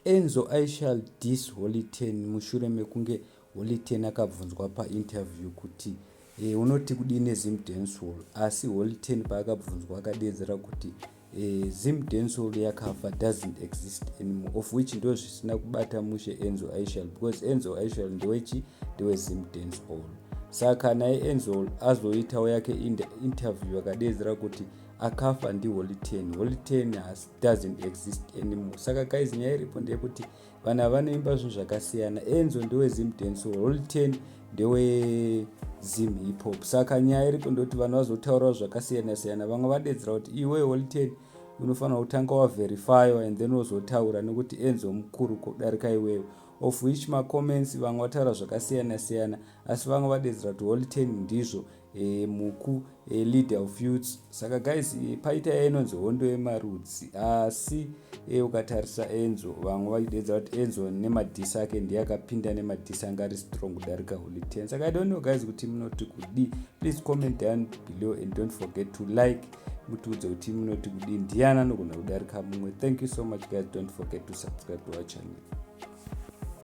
Enzo Ishall diss Holy Ten mushure mekunge Holy Ten akabvunzwa painterview kuti unoti kudii neZim Dancehall, asi Holy Ten paakabvunzwa akadeedzera kuti Zim Dancehall yakafa, doesn't exist anymore, of which ndo zvisina kubata mushe Enzo Ishall, because Enzo Ishall ndewechi ndeweZim Dancehall. Saka naye Enzo azoitawo yake interview, akadeedzera kuti akafa ndiHoly Ten, Holy Ten doesn't exist anymore. Saka guys, nyaya iripo ndeyekuti vanhu ava vanoimba zvinhu zvakasiyana. Enzo ndeweZim Dancehall, Holy Ten ndeweZim hip hop. Saka nyaya iripo ndekuti vanhu vazotaurawo zvakasiyana siyana. Vamwe vadedzera kuti iwe Holy Ten unofanira kutanga waverifywa and then wozotaura, nekuti Enzo mukuru kudarika iwewe, of which macomments vamwe vataura zvakasiyana siyana, asi vamwe vadedzera kuti Holy Ten ndizvo muku leader of youths. Saka guys, paita yainonzi hondo yemarudzi, asi ukatarisa Enzo, vamwe vachidedza kuti Enzo nemadhisi ake ndiye akapinda nemadhisi anga ari strong kudarika Holy Ten. Saka I don't know guys kuti munoti kudii. Please comment down below and don't forget to like, mutiudze kuti munoti kudii, ndiani anogona kudarika mumwe. Thank you so much guys, don't forget to subscribe to our channel.